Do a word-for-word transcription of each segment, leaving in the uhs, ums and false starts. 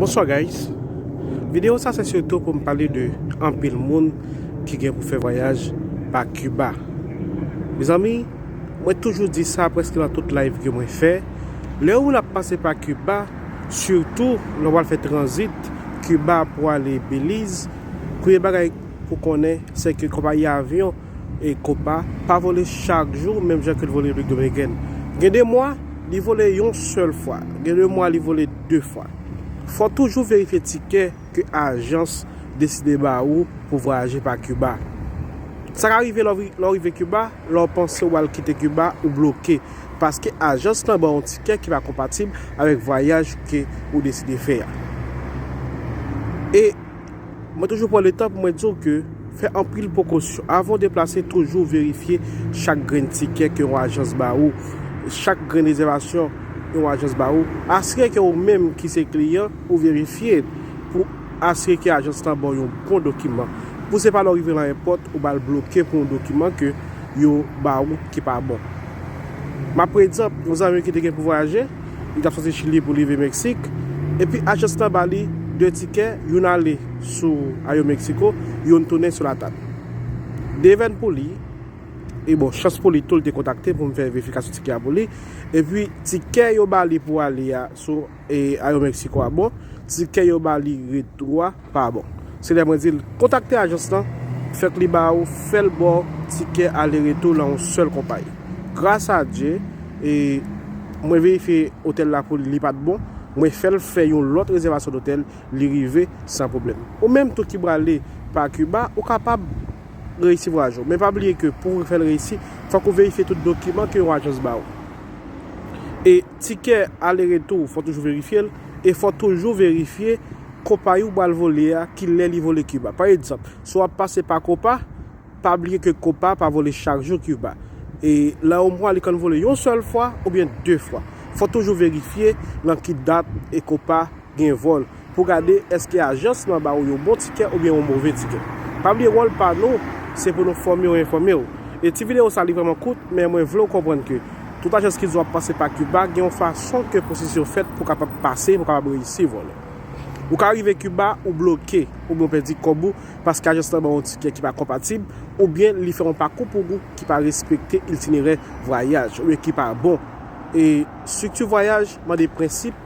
Bonsoir guys. Videyo sa se sitou pou m pale de anpil moun ki gen pou fè vwayaj pa Kiba. Mezanmi, mwen toujou di sa prèske nan tout live ke mwen fè. Lè yon moun ap pase pa Kiba, sitou lè w al fè tranzit Kiba pou ale Beliz, premye bagay pou konnen se ke konpayi avyon e Copa pa vole chak jou menm jan ke l vole Repiblik Dominikèn. Gen de mwa li vole yon sèl fwa, gen de mwa li vole de fwa. Fò toujou verifye tikè ke ajans deside ba ou pou vwayaje pa Kiba. Sa ka rive lè w rive Kiba, lè w panse w al kite Kiba, ou bloke paske ajans lan ba w yon tikè ki pa konpatib avèk vwayaj ke ou deside fè a. E mwen toujou pran letan pou mwen di w ke fè anpil prekosyon. Avan w deplase, toujou verifye chak grenn tikè ke yon ajans ba ou, chak grenn rezèvasyon yon ajans ba ou. Asire ke ou menm ki se kliyan, ou verifye pou asire ke ajans lan ba w yon bon dokiman. Pou se pa lè w rive nan èpòt, ou ba l bloke pou yon dokiman ke yo ba ou ki pa bon. M ap pran egzanp, yon zanmi ki te gen pou vwayaje, li t ap soti Chili pou li rive Meksik, epi ajans lan ba li de tikè, youn ale sou Aeromexico, youn tounen sou LATAM. Devèn pou li, e bon, chans pou li tou, li te kontakte pou m fè verifikasyon tikè a pou li, epi tikè yo ba li pou ale a sou e Aeromexico a bon, tikè yo ba li retou a pa bon. Se lè mwen di l, kontakte ajans lan, fèk li ba ou, fè l ba w tikè ale retou nan yon sèl konpayi. Gras a Dye, e mwen verifye otèl la pou li, li pa t bon. Mwen fè l fè yon lòt rezèvasyon dotèl, li rive san pwoblèm. Ou menm tou ki prale pa Kiba, ou kapab reyisi vwayaj ou. Men pa bliye ke pou w fè l reyisi, fòk ou verifye tout dokiman ke yon ajans ba ou. E tikè ale retou, fò toujou verifye l. E fò toujou verifye konpayi ou pral vole a, ki lè li vole Kiba. Pa egzanp, si w ap pase pa Copa, pa bliye ke Copa pa vole chak jou Kiba. E nan yon mwa, li konn vole yon sèl fwa oubyen de fwa. Fò toujou verifye nan ki dat e Copa gen vòl pou gade èske ajans lan ba ou yon bon tikè oubyen yon move tikè. Pa bliye wòl pa nou, se pou nou fòme w, enfòme w. E ti videyo sa li vrèman kout, men mwen vle w konprann ke tout ajans ki di w ap pase pa Kiba gen yon fason ke pwosesi yo fèt pou kapab pase, pou kapab reyisi vòl ou. Ou ka rive Kiba, ou bloke, oubyen w pèdi kòb ou, paske ajans lan ba w yon tikè ki pa konpatib, oubyen li fè yon pakou pou ou ki pa respekte itinerè vwayaj, oubyen ki pa bon. E estrikti vwayaj mande prensip,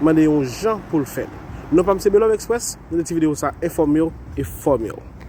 mande yon jan pou l fèt. Non pa m se Belòm Express, nou te ti videyo sa enfòme w e fòme w.